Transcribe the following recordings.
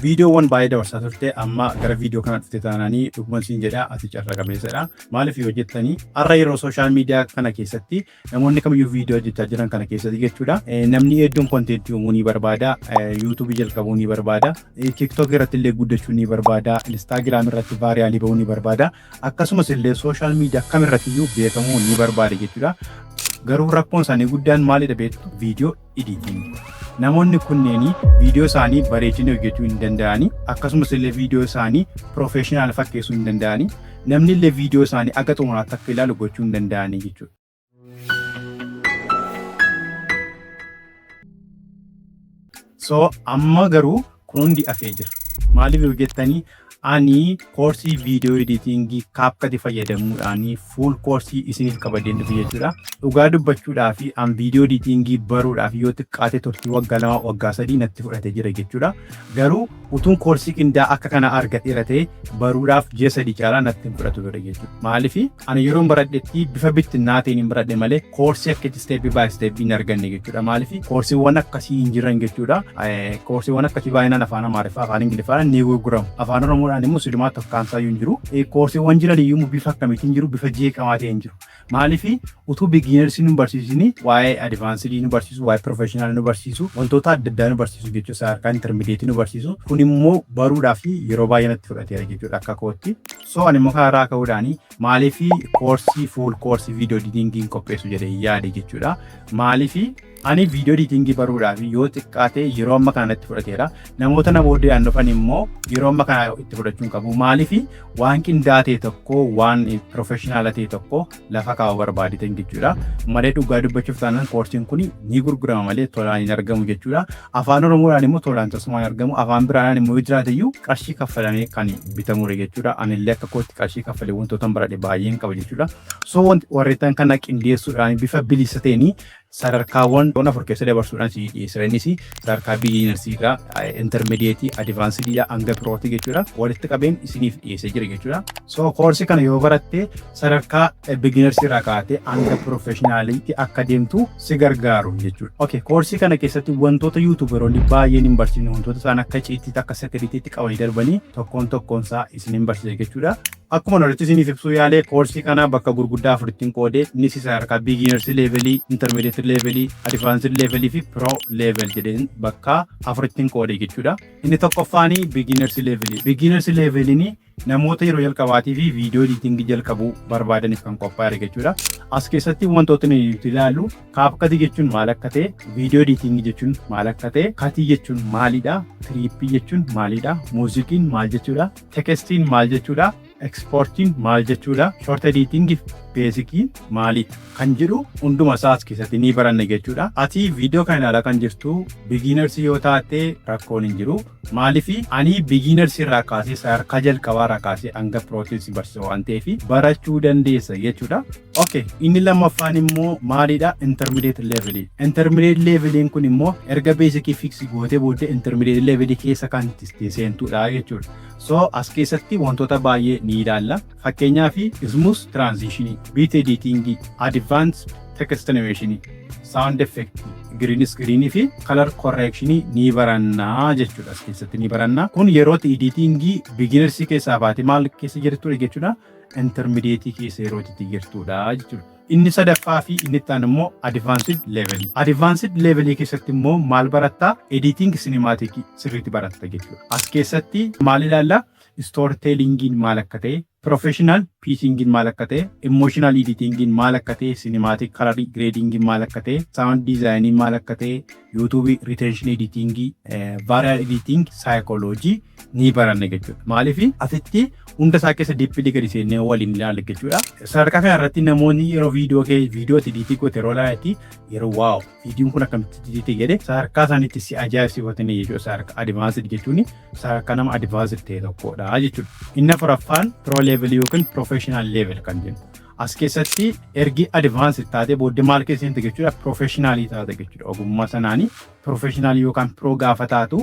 Viidiyoowwan baay'ee dabarsaa turte, amma gara viidiyoo kana dhufte taanaanii, dhuguman siin jedha, ati carra qabeessadha. Maaliif yoo jettanii, har'a yeroo social media kana keessatti namoonni kamiyyuu viidiyoo hojjechaa jiran kana keessatti jechuudha. Namni hedduun contentii uumuu ni barbaada, YouTubeii jalqabuu ni barbaada, TikTok irratti illee guddachuu ni barbaada, Instagram irratti viralii bahuu ni barbaada, akkasumas illee social media kamirratti iyyuu beekamuu ni barbaada jechuudha. Garuu rakkoon isaanii guddaan maalidha beektu? Video editing. Namoonni kunneen viidiyoo isaanii bareechanii hojjechuu hin danda'ani, akkasumas illee viidiyoo isaanii professional fakkeessuu hin danda'ani, namni illee viidiyoo isaanii akka xumuraatti akka ilaalu gochuu hin danda'ani jechuudha. So amma garuu kun hundi hafee jira. Maaliif yoo jettanii, ani koorsii video editingii CapCut fayyadamuudhaan full koorsii isiniif qabadeen dhufe jechuudha. Dhugaa dubbachuudhaa fi an video editingii baruudhaaf yoo xiqqaate turtii waggaa 2, waggaa 3 natti fudhatee jira jechuudha. Garuu utuun koorsii qindaa'aa akka kana argadheera ta'e, baruudhaaf ji'a 3 caalaa natti hin fudhatu ture jechuudha. Maaliif, ani yeroon baradhetti bifa bittinnaa ta'een hin baradhe malee koorsii akka itti step by step hin arganne jechuudha. Maaliif, koorsiiwwan akkasii hin jiran jechuudha. Koorsiiwwan akkasii baay'inaan afaan Amaariffaa, afaan Ingiliffaan ni gurguramu. Afaan Oromoodhaan immoo silumaa tokkaansaayyuu hin jiru. Koorsiiwwan jiran iyyuu bifa akkamiitiin jiru? Bifa jeeqamaa ta'een jiru. Maaliif, utuu beginnersii nu barsiisini waa'ee advancedii nu barsiisu, waa'ee professional nu barsiisu, wantoota adda addaa nu barsiisu jechuudha. Sadarkaa intermediate nu barsiisu. Kun immoo baruudhaaf yeroo baay'ee natti fudhateera jechuudha akka kootti. So ani immoo kanarraa ka'uudhaan maaliif koorsii full koorsii video editingii qopheessu jedhee yaade jechuudha. Maaliif, ani video editingii baruudhaaf yoo xiqqaate yeroo amma kana natti fudhateera. Namoota na booddeedhaan dhufan immoo yeroo amma kana itti fudhachuu hin qabu. Maaliif, waan qindaa'aa ta'e tokko, waan professional ta'e tokko lafa kaa'uu barbaadetan jechuudha. Malee dhugaa dubbachuuf taanaan koorsiin kun ni gurgurama malee tolaan hin argamu jechuudha. Afaan Oromoodhaan immoo tolaan tasumaan argamu. Afaan biraadhaan immoo yoo jiraate iyyuu qarshii kaffalamee kan bitamudha jechuudha. Anillee akka kootti qarshii kaffalee wantoota baradhe baay'een qaba jechuudha. So warreettan kana qindeessuudhaan bifa bilisa ta'een sadarkaawwan afur keessa dabarsuudhaan si dhiyeessa. Innis sadarkaa beginnersiidha, intermediate, advancedidha, hanga prootti jechuudha. Walitti qabeen isiniif dhiyeessee jira jechuudha. So koorsii kana yoo baratte, sadarkaa beginnersii irraa kaatee hanga professionaliitti akka deemtu si gargaaru jechuudha. Okay, koorsii kana keessatti wantoota YouTuberoonni baay'een hin barsiisne, wantoota isaan akka icciitiitti, akka secretiitti qabanii darbanii, tokkoon tokkoon isaa isin hin barsiisa jechuudha. Akkuma walitti isiniif ibsuu yaalee, koorsii kana bakka gurguddaa afurittiin qoodee, innis sadarkaa beginners levelii, intermediate levelii, advanced levelii fi pro level jedheen bakka afurittiin qoodee jechuudha. Inni tokkoffaani beginners levelii. Beginners leveliin namoota yeroo jalqabaatii fi video editingii jalqabuu barbaadaniif kan qophaa'e jechuudha. As keessatti wantoota nuti ilaallu CapCut jechuun maal akka ta'e, video editingii jechuun maal akka ta'e, cutii jechuun maalidha, tripii jechuun maalidha, musiciin maal jechuudha, textiin maal jechuudha, exportiin maal jechuudha, short editingiif basiciin maalidha kan jedhu hunduma isaa as keessatti ni baranna jechuudha. Ati viidiyoo kana ilaalaa kan jirtu beginners yoo taate rakkoon hin jiru. Maaliif, ani beginners irraa kaasee, sadarkaa jalqabaa irraa kaasee hanga prootti si barsiisa waan ta'eef barachuu dandeessa jechuudha. Okay, inni lammaffaan immoo maalidha? Intermediate level. Intermediate leveliin kun immoo erga basicii fix gootee booddee intermediate level keessa kan itti seentudha jechuudha. So as keessatti wantoota baay'ee ni ilaalla. Fakkeenyaaf smooth transition, beat editing, advanced text animation, sound effect, green screen fi color correction ni barannaa jechuudha. As keessatti ni barannaa. Kun yeroo editingii beginners keessaa baate maal keessa jirtudha jechuudha? Intermediate keessa yeroo itti jirtudha jechuudha. Inni sadaffaa fi inni itti aanu immoo advanced level. Advanced level keessatti immoo maal barattaa? Editing cinematic sirriitti baratta jechuudha. As keessatti maal ilaalla? Storytellingiin maal akka ta'e, professional pacingiin maal akka ta'e, emotional editingiin maal akka ta'e, cinematic color gradingiin maal akka ta'e, sound designiin maal akka ta'e, YouTube retention editingii, viral editing psychology ni baranna jechuudha. Maaliif, asitti hunda isaa keessa deeply gadi seennee waliin ilaalla jechuudha. Sadarkaa kana irratti namoonni yeroo viidiyoo kee, viidiyoo editii goote yeroo ilaalanitti, yeroo "Wow, viidiyoon kun akkamitti editii" jedhe, sadarkaa isaaniitti si ajaa'ibsiifatanii jechuudha. Sadarkaa advanced jechuun sadarkaa nama advanced ta'e tokkodha jechuudha. Inni afuraffaan pro level yookiin professional level kan jennu. As keessatti ergi advanced taatee booddee maal keessa seente jechuudha? Professionalii taate jechuudha. Ogummaa sanaanii Professional yookaan pro gaafa taatu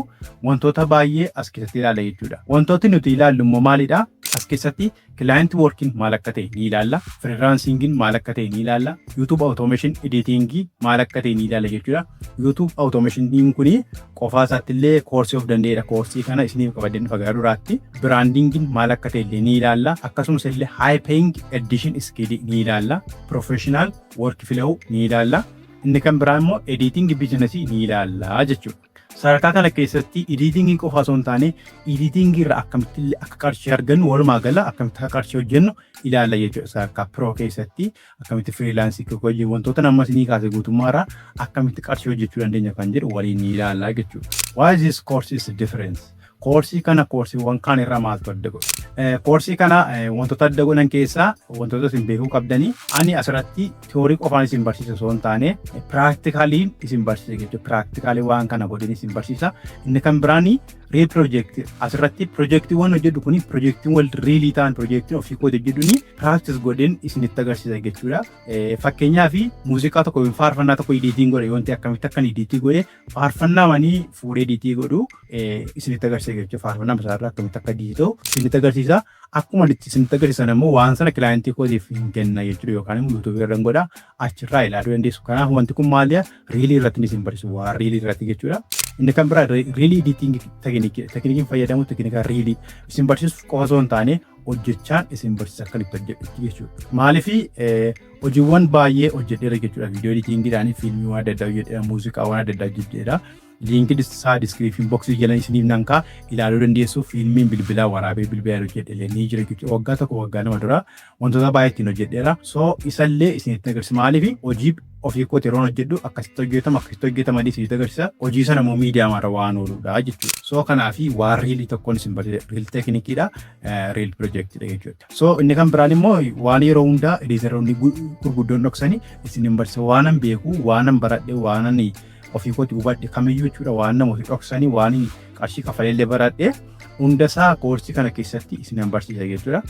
wantoota baay'ee as keessatti ilaalla jechuudha. Wantooti nuti ilaallu immoo maalidha? As keessatti client working maal akka ta'e ni ilaalla. Freelancingin maal akka ta'e ni ilaalla. YouTube automation editing maal akka ta'e ni ilaalla jechuudha. YouTube automation kuni qofaa isaatti illee koorsii of danda'edha. Koorsii kana isiniif qabadeen dhufa gara duraatti. Brandingin maal akka ta'e illee ni ilaalla. Akkasumas illee high paying editing skill ni ilaalla. Professional workflow ni ilaalla. Inni kan biraa immoo editing business ni ilaalla jechuudha. Sadarkaa kana keessatti editingii qofa osoo hin taane, editingii irraa akkamitti illee akka qarshii argannu, walumaa gala akkamitti akka qarshii hojjennu ilaalla jechuudha. Sadarkaa pro keessatti akkamitti freelance hojii, wantoota nama isinii kaase guutummaa irraa akkamitti qarshii hojjechuu dandeenya kan jedhu waliin ni ilaalla jechuudha. Why is this course is different? Koorsii kana koorsiiwwan kaan irraa maaltu adda godha? Koorsii kana wantoota adda godhan keessaa wantoota isin beekuu qabdanii, ani asirratti theory qofaan isin barsiisa osoo hin taane, practicaliin isin barsiisa jechuudha. Practically waan kana godhin isin barsiisa. Inni kan biraani real project. Asirratti piroojeektiiwwan hojjedhu kuni piroojeektiiwwan real ta'an, piroojeektiin ofii koo hojjedhu practice godhin isinitti agarsiisa jechuudha. Fakkeenyaaf, muuziqaa tokko, faarfannaa tokko editing godhe yoo ta'e, akkamitti akkan edit godhe, faarfannaa manii fuudhee edit godhu isinitti agarsiisa jechuudha. Faarfannaa isaarraa akkamitti akka edit ta'u isinitti agarsiisa. Akkuma isinitti agarsiisan immoo waan sana client kootiif hin kenna jechuudha, yookaan immoo YouTube irra godha, achirraa ilaaluu dandeessu. Kanaaf wanti kun maali? Real irratti isin barsiisu, waan real irratti jechuudha. Inni kan biraa real editing technique, teknikiin fayyadamu teknika real isin barsiisuuf qofa osoo hin taane, hojjechaan isin barsiisa akka itti hojjedhutti jechuudha. Maaliif? Hojiiwwan baay'ee hojjedheera jechuudha. Viidiyoo editingiidhaan fiilmiiwwan adda addaa hojjedheera, muuziqaawwan adda addaa hojjedheera. Link isaa description box jala isiniif nan ka'a, ilaaluu dandeessu. Fiilmiin bilbilaa waraabee bilbilaan hojjedhe ni jira jechuudha. Waggaa 1, waggaa 2 dura wantoota baay'ee ittiin hojjedheera. So isallee isinitti agarsiisa. Maaliif? Hojii ofii kooti yeroon hojjedhu akkasitti hojjetama, akkasitti hojjetama isinitti agarsiisa. Hojii sana immoo miidiyaa mara waan ooludha jechuudha. So kanaafi waan real tokkoon isin barsiisa. Real teknikiidha. Real piroojeektiidha jechuudha. So inni kan biraan immoo waan yeroo hundaa editoroonni gurguddoon dhoksanii isin hin barsiisa. Waanan beeku, waanan baradhe, waanan ofii kooti hubadhe kamiyyuu jechuudha, waan namooti dhoksanii, waan qarshii kafaleellee baradhe hundasaa koorsii kana keessatti isin barsiisa jechuudha.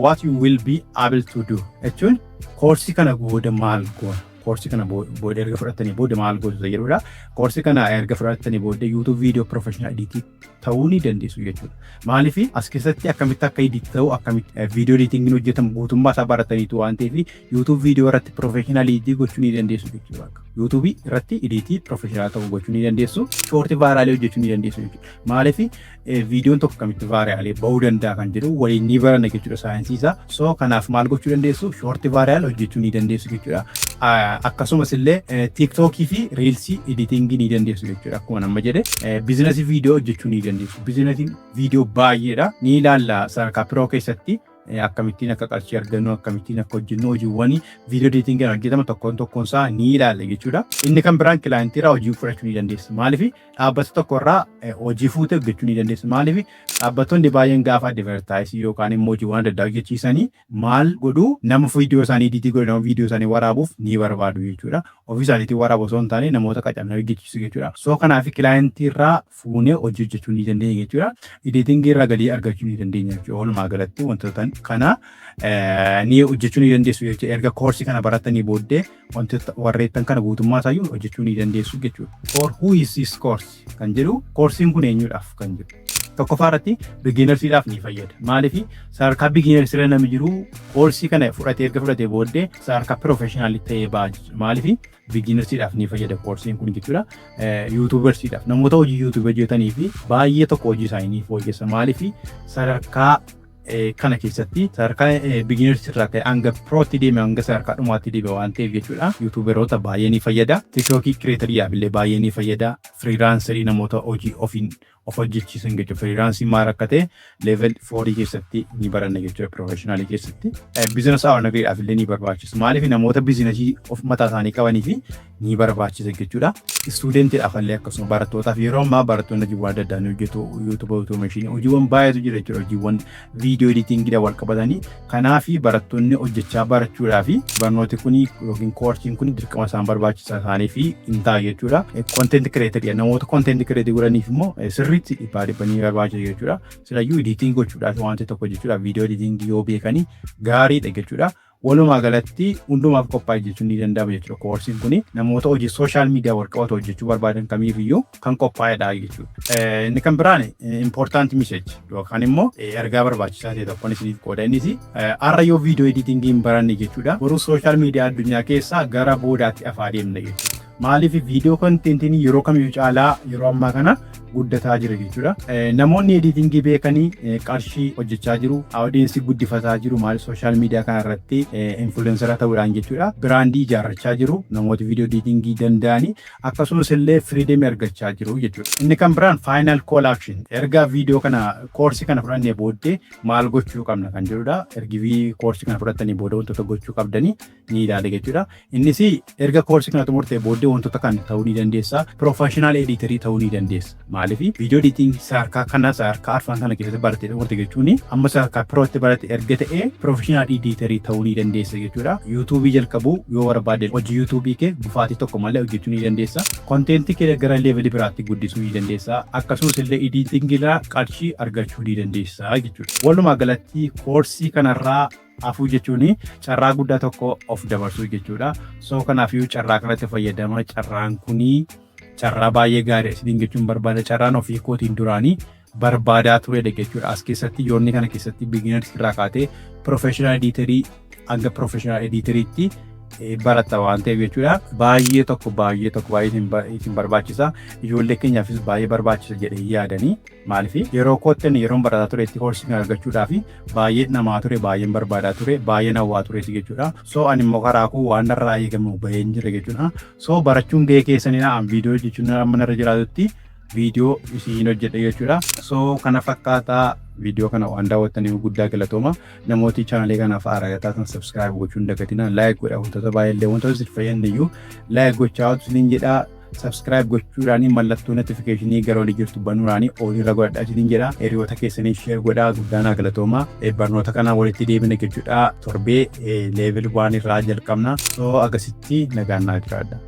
What you will be able to do jechuun koorsii kana booda maal goona? Koorsii kana booda, erga fudhattanii booda maal gootu jedhudha. Koorsii kana erga fudhattanii booda YouTube video professional editing ta'uu ni dandeessu jechuudha. Maaliif? As keessatti akkamitti akka edit ta'u, akkamitti video editingiin hojjetamu guutummaa isaa barataniitu waan ta'eef, YouTube video irratti professional edit gochuu ni dandeessu jechuudha. YouTube irratti edit professional ta'uu gochuu ni dandeessu. Short viral hojjechuu ni dandeessu jechuudha. Maaliif? Viidiyoon tokko akkamitti viral bahuu danda'a kan jedhu waliin ni baranna jechuudha, saayinsii isaa. So kanaaf maal gochuu dandeessu? Short viral hojjechuu ni dandeessu jechuudha. Akkasumas illee TikTokii fi Reels editing ni dandeessu jechuudha. Akkuma nama jedhe, business viidiyoo hojjechuu ni dandeessu. Businessiin viidiyoo baay'eedha. Ni ilaalla sadarkaa pro keessatti akkamittiin akka qarshii argannu, akkamittiin akka hojjennu, hojiiwwan viidiyoo editingiin hojjetama tokkoon tokkoon isaa ni ilaalla jechuudha. Inni kan biraan client irraa hojii fudhachuu ni dandeessa. Maaliif? Dhaabbata tokko irraa hojii fuutee hojjechuu ni dandeessa. Maaliif? Dhaabbattoonni baay'een gaafa advertise yookaan immoo hojiiwwan adda addaa hojjechiisanii maal godhuu? Nama viidiyoo isaanii edit godhu, nama viidiyoo isaanii waraabuuf ni barbaadu jechuudha. Ofii isaaniitiin waraabu osoo hin taane, namoota qacaranii hojjechiisu jechuudha. So kanaaf client irraa fuunee hojii hojjechuu ni dandeenya jechuudha. Editing irraa galii argachuu ni dandeenya jechuudha. Walumaa galatti wantoota kana ni hojjechuu ni dandeessu jechuudha. Erga koorsii kana baratanii booddee wantoota warreettan kana guutummaa isaayyuu hojjechuu ni dandeessu jechuudha. For who is this course kan jedhu, koorsiin kun eenyuudhaaf kan jedhu. Tokkoffaa irratti beginnersiidhaaf ni fayyada. Maaliif? Sadarkaa beginners irra namni jiru koorsii kana fudhatee, erga fudhatee booddee sadarkaa professional ta'ee ba'a jechuudha. Maaliif? Beginnersiidhaaf ni fayyada koorsiin kun jechuudha. YouTubersiidhaaf, namoota hojii YouTube hojjetanii fi baay'ee tokko hojii isaanii ni fooyyessa. Maaliif? Sadarkaa kana keessatti sadarkaa beginners irraa ka'e hanga prootti deeme, hanga sadarkaa dhumaatti deeme waan ta'eef jechuudha. YouTuberoota baay'ee ni fayyada. TikTokii creatoriyaaf illee baay'ee ni fayyada. Freelancer, namoota hojii ofiin of hojjechiisan jechuudha. Freelance maal akka ta'e level 4 keessatti ni baranna jechuudha, professional keessatti. Business owneriidhaaf illee ni barbaachisa. Maaliif? Namoota business of mataa isaanii qabanii fi ni barbaachisa jechuudha. Studentiidhaaf illee akkasuma, barattootaaf. Yeroo ammaa barattoonni hojiiwwan adda addaa ni hojjetu. YouTube automation, hojiiwwan baay'eetu jira jechuudha. Hojiiwwan viidiyoo editingiidhaan wal qabatanii. Kanaaf barattoonni hojjechaa barachuudhaaf barnooti kun yookiin koorsiin kun dirqama isaan barbaachisaa isaanii fi hin ta'a jechuudha. Content creator, namoota content creator godhaniif immoo sirriitti dhibbaa dhibba ni barbaachisa jechuudha. Silayyuu editing gochuudhaaf, wanti tokko jechuudha, viidiyoo editing yoo beekanii gaariidha jechuudha. Walumaa galatti hundumaaf qophaa'e jechuun ni danda'ama jechuudha. Koorsiin kun namoota hojii social media wal qabatu hojjechuu barbaadan kamiifiyyuu kan qophaa'edha jechuudha. Inni kan biraan important message yookaan immoo ergaa barbaachisaa ta'e tokkoon isiniif qooda. Innis har'a yoo video editingii hin baranne jechuudha, boruu social media addunyaa keessaa gara boodaatti afaa deemna jechuudha. Maaliif? Video contentiin yeroo kamiyyuu caalaa yeroo ammaa kana guddataa jira jechuudha. Namoonni editingii beekanii qarshii hojjechaa jiru, audience guddifataa jiru, maaliif? Social media kana irratti influencer ta'uudhaan jechuudha. Brandii ijaarrachaa jiru namooti video editingii danda'anii, akkasumas illee freedomii argachaa jiru jechuudha. Inni kan biraan final call action, erga viidiyoo kana, koorsii kana fudhannee booddee maal gochuu qabna kan jedhudha. Ergi koorsii kana fudhattanii booda wantoota gochuu qabdanii ni ilaala jechuudha. Innis erga koorsii kana xumurtee booddee wantoota kan ta'uu ni dandeessa. Professional editorii ta'uu ni dandeessa. Maaliif? Video editing sadarkaa kana, sadarkaa arfan kana keessatti barattee xumurte jechuun amma sadarkaa prootti baratte erga ta'ee professional editorii ta'uu ni dandeessa jechuudha. YouTubeii jalqabuu yoo barbaadde, hojii YouTubeii kee gufaatii tokko malee hojjechuu ni dandeessa. Contentii kee gara levelii biraatti guddisuu ni dandeessa. Akkasumas illee editingii irraa qarshii argachuu ni dandeessa jechuudha. Walumaa galatti koorsii kanarraa hafuu jechuun carraa guddaa tokko of dabarsuu jechuudha. So kanaafiyyuu carraa kanatti fayyadama. Carraan kunii carraa baay'ee gaarii isiniin jechuun barbaada. Carraan ofii kootiin duraanii barbaadaa turedha jechuudha. As keessatti yoonni kana keessatti beginners irraa kaatee professional editorii hanga professional editoriitti baratta waan ta'eef jechuudha. Baay'ee tokko, baay'ee tokko, baay'ee isin barbaachisa. Ijoollee keenyaafis baay'ee barbaachisa jedhee yaadanii. Maaliif? Yeroo kootten yeroon barataa turetti koorsii kana argachuudhaaf baay'ee namaa ture, baay'een barbaadaa ture, baay'een hawwaa tures jechuudha. So ani immoo karaa koo waan narraa eegamu baheen jira jechuudha. So barachuun gahee keessanidha. An viidiyoo jechuun amma narra jiraatutti viidiyoo isin hojjedha jechuudha. So kana fakkaataa. Viidiyoo kana waan daawwattaniif guddaa galatooma. Namooti channelii kanaaf haaraa taatan subscribe gochuun dagatina. Like godha. Wantoota baay'ee wantoota isin fayyadan iyyuu like gochaa isiniin jedha. Subscribe gochuudhaan mallattoo notificationii gara olii jirtu banuudhaan olirra godhadhaa isiniin jedha. Hiriyoota keessanii share godhaa. Guddaa naa galatooma. Barnoota kana walitti deebina jechuudha. Torbee level 1 irraa jalqabna. So agasitti nagaan naa jiraadha.